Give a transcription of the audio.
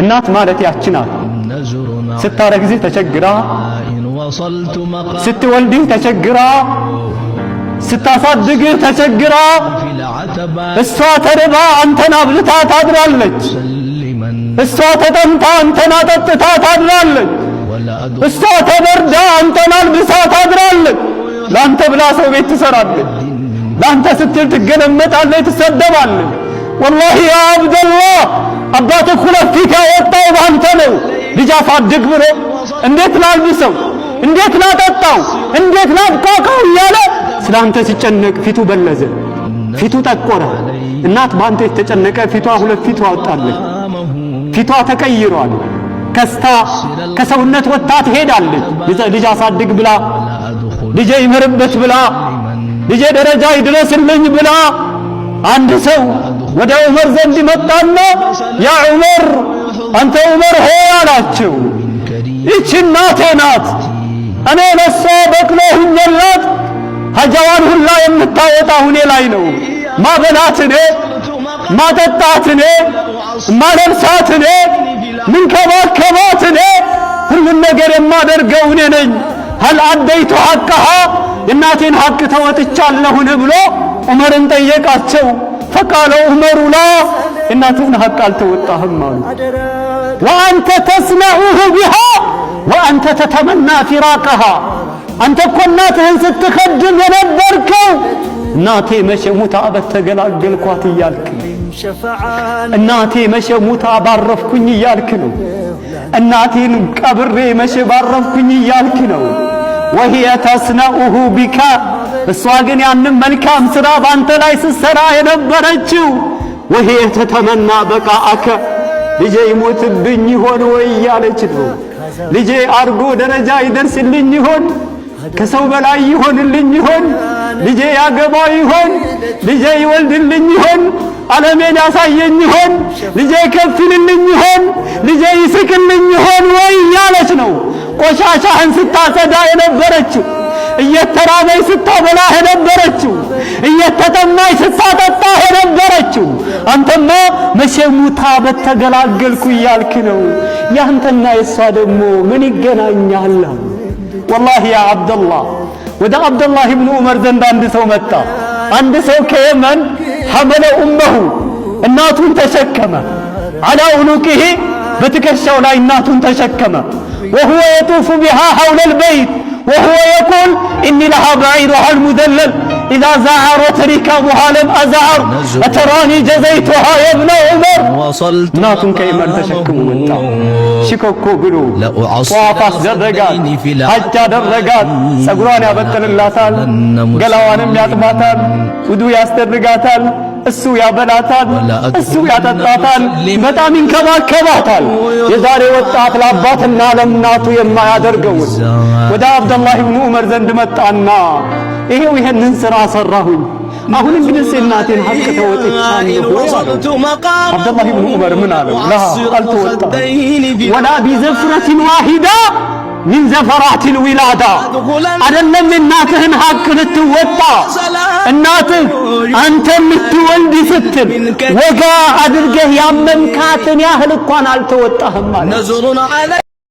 እናት ማለት ያቺ ናት። ስታረግዝህ ተቸግራ፣ ስትወልድህ ተቸግራ፣ ስታሳድግህ ተቸግራ፣ እሷ ተርባ አንተን አብልታ ታድራለች። እሷ ተጠምታ አንተን አጠጥታ ታድራለች። እሷ ተበርዳ አንተን አልብሳ ታድራለች። ለአንተ ብላ ሰው ቤት ትሰራለች። ለአንተ ስትል ትገለመጣለች፣ ትሰደባለች። ወላሂ ያ አብደላህ፣ አባትህ ሁለት ፊት ያወጣው በአንተ ነው። ልጅ አሳድግ ብሎ እንዴት ላልብሰው፣ እንዴት ላጠጣው፣ እንዴት ላብቃቃው እያለ ስለ አንተ ሲጨነቅ ፊቱ በለዘ፣ ፊቱ ጠቆረ። እናት በአንተ የተጨነቀ ፊቷ ሁለት ፊቷ አወጣለች። ፊቷ ተቀይሯል። ከስታ ከሰውነት ወጥታ ትሄዳለች። ልጅ አሳድግ ብላ፣ ልጄ ይመርበት ብላ፣ ልጄ ደረጃ ይድረስልኝ ብላ። አንድ ሰው ወደ ዑመር ዘንድ መጣና ያ ዑመር፣ አንተ ዑመር ሆይ አላቸው፣ ይቺ እናቴ ናት። እኔ ለሷ በቅሎ ሁኜላት ሀጃዋን ሁላ የምታወጣ ሁኔ ላይ ነው። ማበላት እኔ፣ ማጠጣት እኔ፣ ማለብሳት እኔ፣ ምንከባከባት እኔ፣ ሁሉን ነገር የማደርገው እኔ ነኝ። هل أديت حقها፣ የእናቴን ሐቅ ተወጥቻለሁን ብሎ ዑመርን ጠየቃቸው። فقال عمر لا፣ የእናትህን ሐቅ አልተወጣህም አሉ። وأنت تصنعه بها وأنت تتمنى فراقها። አንተ እኮ እናትህን ስትኸድም የነበርከው እናቴ መቼ ሙታ በተገላገልኳት እያልክ ነው። እናቴ መቼ ሙታ ባረፍኩኝ እያልክ ነው። እናቴን ቀብሬ መቼ ባረፍኩኝ እያልክ ነው። وهي تصنعه بك፣ እሷ ግን ያንን መልካም ሥራ ባንተ ላይ ስትሠራ የነበረችው وهي تتمنى بقاءك፣ ልጄ ይሞትብኝ ይሆን ወይ እያለች ነው። ልጄ አድጎ ደረጃ ይደርስልኝ ይሆን? ከሰው በላይ ይሆንልኝ ይሆን? ልጄ ያገባ ይሆን? ልጄ ይወልድልኝ ይሆን? ዓለሜን ያሳየኝ ይሆን? ልጄ ከፍልልኝ ይሆን? ልጄ ይስቅልኝ ይሆን ወይ እያለች ነው። ቆሻሻህን ስታጸዳ የነበረችው፣ እየተራበች ስታበላህ የነበረችው፣ እየተጠማች ስታጠጣህ የነበረችው፣ አንተማ መቼ ሙታ በተገላገልኩ እያልክ ነው። ያንተና የሷ ደግሞ ምን ይገናኛል? ወላሂ ያ አብደላህ፣ ወደ አብደላህ ብኑ ዑመር ዘንድ አንድ ሰው መጣ። አንድ ሰው ከየመን حمل أمه፣ እናቱን ተሸከመ። على عنقه፣ በትከሻው ላይ እናቱን ተሸከመ። وهو يطوف بها حول البيت وهو يقول إني لها بعيرها المدلل إذا زعرت ركابها لم أزعر أتراني جزيتها يا ابن عمر። እናቱን ከየመን ተሸክሞ መጣ። ሽኮኮ ብሎ ጧፍ አስደረጋት፣ ሐጅ አደረጋት። ጸጉሯን ያበጥርላታል፣ ገላዋንም ያጥባታል፣ ውዱ ያስደርጋታል። እሱ ያበላታል፣ እሱ ያጠጣታል፣ በጣም ይንከባከባታል። የዛሬ ወጣት ለአባትና ለእናቱ የማያደርገውን። ወደ አብደላህ ብኑ ዑመር ዘንድ መጣና ይሄው ይሄንን ስራ ሰራሁኝ፣ አሁን እንግዲህ እናቴን ሐቅ ተወጥቻለሁ አለው። አብደላህ ብኑ ዑመር ምን አለው? لا፣ አልተወጣም። ولا بزفرة واحدة من زفرات الولادة። አይደለም እናትህን ሐቅ ልትወጣ፣ እናትህ አንተ ልትወልድ ስትል ወጋ አድርገህ ያመምካትን ያህል እንኳን አልተወጣህም ማለት።